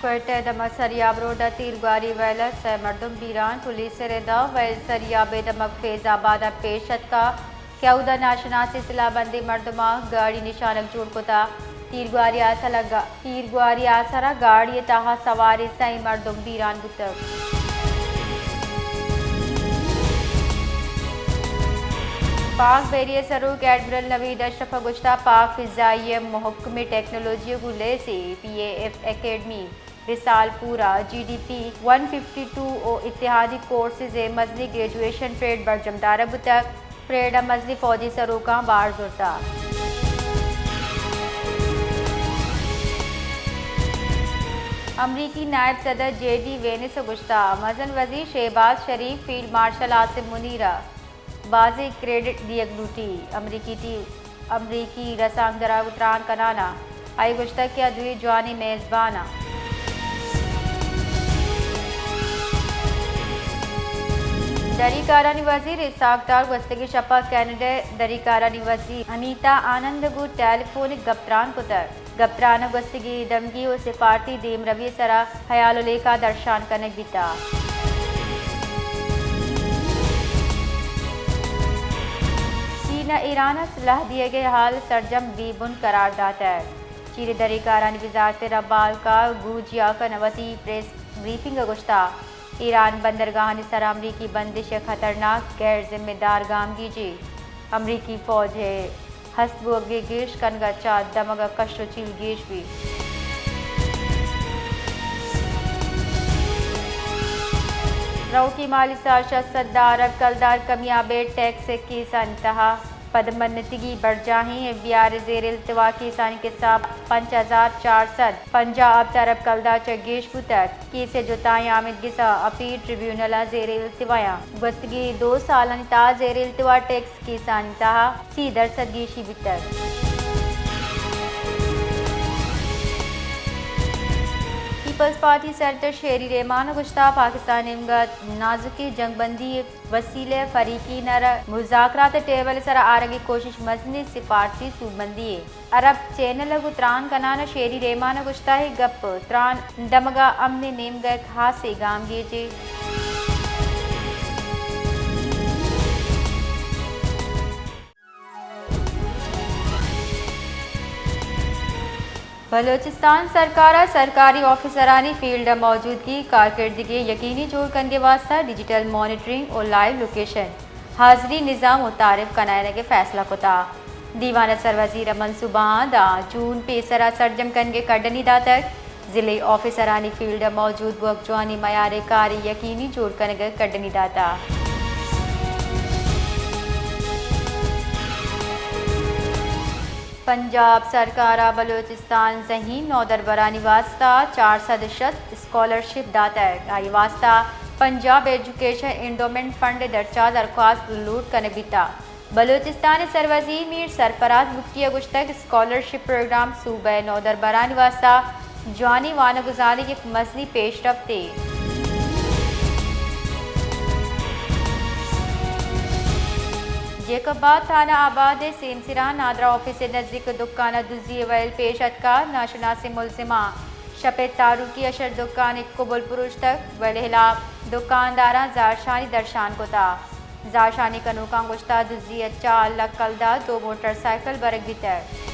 کوئٹہ ءِ دمگ سریاب روڈ ءَ تیرگواری ویل ءَ سئے مردم بیران، پولیس ءِ رد ءَ ویل سریاب ءِ دمگ فیض آباد ءَ پیش اتکگ کہ اود ءَ ناشناسیں سلاہ بندیں مردماں گاڑی نشانگ جوڑ کتگ۔ تیرگواری ءِ آسر ءَ گا-، تیرگواری ءِ آسر ءَ گاڑی ءِ تہا سواریں سئیں مردم بیران بوتگ۔ پاک بحریہ ءِ سروک ایڈمرل نوید اشرف ءَ گوشتگ، پاک فضائیہ ءِ مھکمیں ٹیکنالوجی ءَ گوں لیس ءَ P A F academy Risalpur ءَ G D P one fifty two ءُ اتحادی کورسز ءِ مزنیں گریجویشن پریڈ برجم دارگ بوتگ۔ پریڈ ءَ مزنیں فوجی سروکاں بھر زرتگ۔ امریکی نائب صدر جے ڈی وینس ءَ گوشتگ، مزن وزیر شہباز شریف فیلڈ مارشل عاصم منیر ءَ بازیں کریڈٹ دیگ لوٹیت۔ امریکی ٹی-، امریکی رسانکدر ءَ تران کنان ءَ آئی ءَ گوشتگ کہ آ دوئیں جوانیں میزبان اَنت۔ دری کارانی وزیر اسحاق ڈار گوستگیں شپ ءَ کینیڈا ءِ دری کارانی وزیر انیتا آنند ءَ گوں ٹیلی فونک گپ تران کتگ۔ گپ تران ءَ گوستگیں دمگی ءُ سفارتی دیمروی ءِ سرا ہیال ءُ لیکہ درشان کنگ بیتگ۔ چین ءَ ایران ءَ سلاہ دیگ ءِ ہال سرجم بے بن قرار داتگ۔ چین ءِ دری کارانی وزارت ءِ رمبال کار گو جیاکن ءَ وتی پریس بریفنگ ءَ گوشتگ، ایران بندرگاہانی سرا امریکی بندش یک خطرناک غیر ذمہ دار گامگیجے۔ امریکی فوج ءِ ہست بوگ ءِ گیش کنگ ءَ چہ دمگ ءَ کش ءُ چیل گیش بیت۔ روکی مالی سال ءَ شش سد ءَ ارب کلدار کمیاب ءِ ٹیکس ءِ کیسانی تہا پدمنتگی برجاہیں۔ ایف بی آر ءِ زیر التوا کیسانی کسہ پنچ ہزار چار سد پنجاہ ہپت ارب کلدار چہ گیش بوتگ۔ کیس ءِ جتائیں آمیدگس ءَ اپیل ٹریبیونل ءَ زیر التوا اَنت۔ گوستگیں دو سالانی تہا زیر التوا ٹیکس کیسانی تہا سی درسد گیشی بیتگ۔ پیپلز پارٹی سینیٹر شیری رحمان ءَ گوشتگ، پاکستان ءِ نیمگ ءَ نازکیں جنگ بندی ءِ وسیلہ ءَ فریقین ءَ را مذاکرات ءِ ٹیبل ءِ سرا آرگ ءِ کوشش مزنیں سفارتی سوبمندی یے۔ عرب چینل ءَ گوں تران کنان ءَ شیری رحمان ءَ گوشتگ، اے گپ تران دمگ ءَ امن ءِ نیمگ ءَ یک ہاسیں گامگیجے۔ بلوچستان سرکار ءَ سرکاری آفیسرانی فیلڈ ءَ موجودگی کارکردگی یقینی جوڑ کنگ ءِ واستہ ڈیجیٹل مانیٹرنگ ءُ لائیو لوکیشن حاضری نظام متعارف کنائینگ ءِ فیصلہ کتگ۔ دیوان ءَ سروزیر ءَ منصوبہاں داں جون پیسر ءَ سرجم کنگ ءِ کڈنی داتگ۔ ضلعی آفیسرانی فیلڈ ءَ موجود بوگ جوانیں معیار ءِ کار ءِ یقینی جوڑ کنگ ءِ کڈنی داتگ۔ پنجاب سرکار ءَ بلوچستان ذہین نودربرانی واستہ چار سد ءُ شست اسکالرشپ داتگ۔ آئی واستہ پنجاب ایجوکیشن انڈومنٹ فنڈ ءِ درچاہ درخواست لوٹ کنگ بیتگ۔ بلوچستان ءِ سروزیر میر سرفراز بگٹی ءَ گوشتگ، اسکالرشپ پروگرام صوبہ ءِ نودربرانی واستہ جوانیں وانگ ءُ زانگ ءِ یک مزنیں پیشرفتے۔ جیکب آباد تھانہ آباد ءِ سیمسراں نادرا آفس ءِ نزیک دکان ءَ دزی ءِ ویل پیش اتکگ۔ ناشناسیں ملزماں شپ ءِ تاروکی ءَ شر دکان ءِ کبل پروشتگ، ویل ءِ ہلاپ دکانداراں زہرشانی درشان کتگ۔ زہرشانی کنوکاں گوشتگ، دزی ءَ چار لکھ کلدار، دو موٹر سائیکل برگ بیتگ۔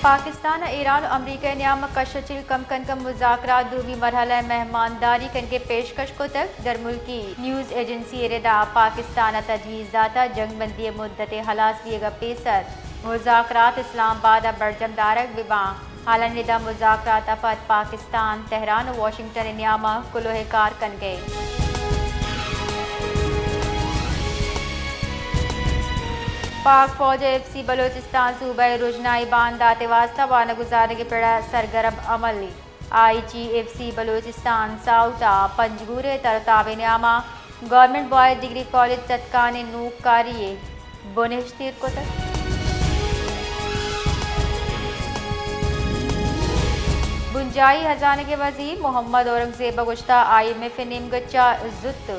پاکستان ءَ ایران ءُ امریکہ ءِ نیام ءَ کش ءُ چیل کم کنگ ءِ مذاکرات دومی مرحلہ ءِ مہمانداری کنگ ءِ پیشکش کتگ۔ درملکی نیوز ایجنسی ءِ ردا پاکستان ءَ تجویز داتگ، جنگ بندی ءِ مدت ءِ ہلاس بیگ ءَ پیسر مذاکرات اسلام آباد ءَ برجم دارگ بہ باں۔ حالاں ادا مذاکرات ءَ پد پاکستان، تہران ءُ واشنگٹن ءِ نیام ءَ کلوہ ءِ کار کنگ ءَ اِنت۔ پاک فوج ءَ ایف سی بلوچستان صوبہ ءِ رژنائی باندات ءِ واستہ وانگ ءُ زانگ ءِ پڑ ءَ سرگرم عمل اِنت۔ آئی جی ایف سی بلوچستان ساؤتھ ءَ پنجگور ءِ تر ءُ تاب ءِ نیام ءَ گورنمنٹ بوائز ڈگری کالج تتکان ءِ نوکاری ءِ بنہشت ایر کتگ۔ بنجاہی ہزانگ ءِ وزیر محمد اورنگزیب ءَ گوشتگ، آئی ایم ایف ءِ نیمگ ءَ چہ زوت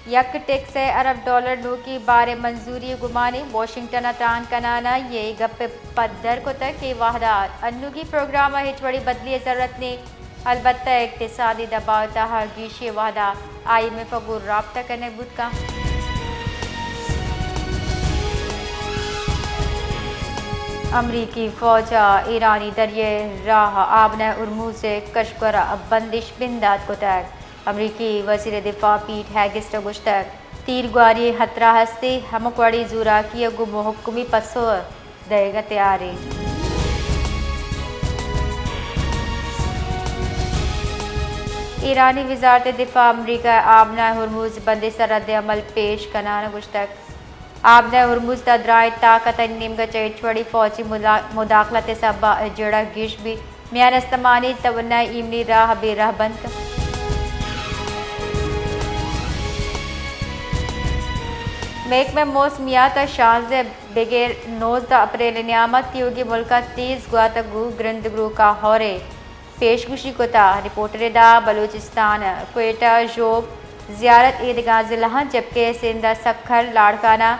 یک ٹیکس ء ارب ڈالر نوکی بار ء منظوری ء گمانے، واشنگٹن ء تران کنان ء اے گپ ء پدر کتگ کہ اے وھد ء انوگی پروگرام ء ہچ وڑیں بدلی ء ضرورت نیں، البتہ اقتصادی دباؤ ء تہا گیشی ء وھد ء آئی ایم ایف ء گوں رابطہ کنگ بوت کنت۔ امریکی فوج ء ایرانی دریائے راہ آبنہ ہرموز ء کشور ء بندش بندات کتگ۔ امریکی وزیر دفاع پیٹ ہیگسٹ ء گوشتگ، تیرگواری ء ہترہ ہست ء ہمک وڑیں زوراکی ء گوں مھکمیں پسو دئیگ ء تیار ایں۔ ایرانی وزارت دفاع امریکہ ء آبنہ ہرموز بند ء سر رد عمل پیش کنان ء گوشتگ، آبنہ ہرموز تاں درائیں طاقت آنی نیمگ ء چہ ہچ وڑیں فوجی مدا-، مداخلت ء سبب ء جیڑہ گیش بیت۔ میان استمانی توانائی ایمنی راہ ء بے رہبند کنت۔ محکمہ موسمیات ء شانزدہ بگر نوزدہ اپریل ء نیام ء تیوگیں ملک ء تیز گوات ء گوں گرند گروک ء ہور ء پیشگوشی کتگ۔ رپورٹر ء دعا بلوچستان، کوئٹہ، ژوب، زیارت اے دگہ ضلعاں، جبکہ سندھ ء سکھر، لاڑکانہ،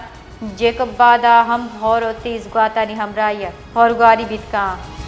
جیکب آباد ء ہم ہور ء تیز گواتانی ہمراہی ء ہورگواری بیت کنت۔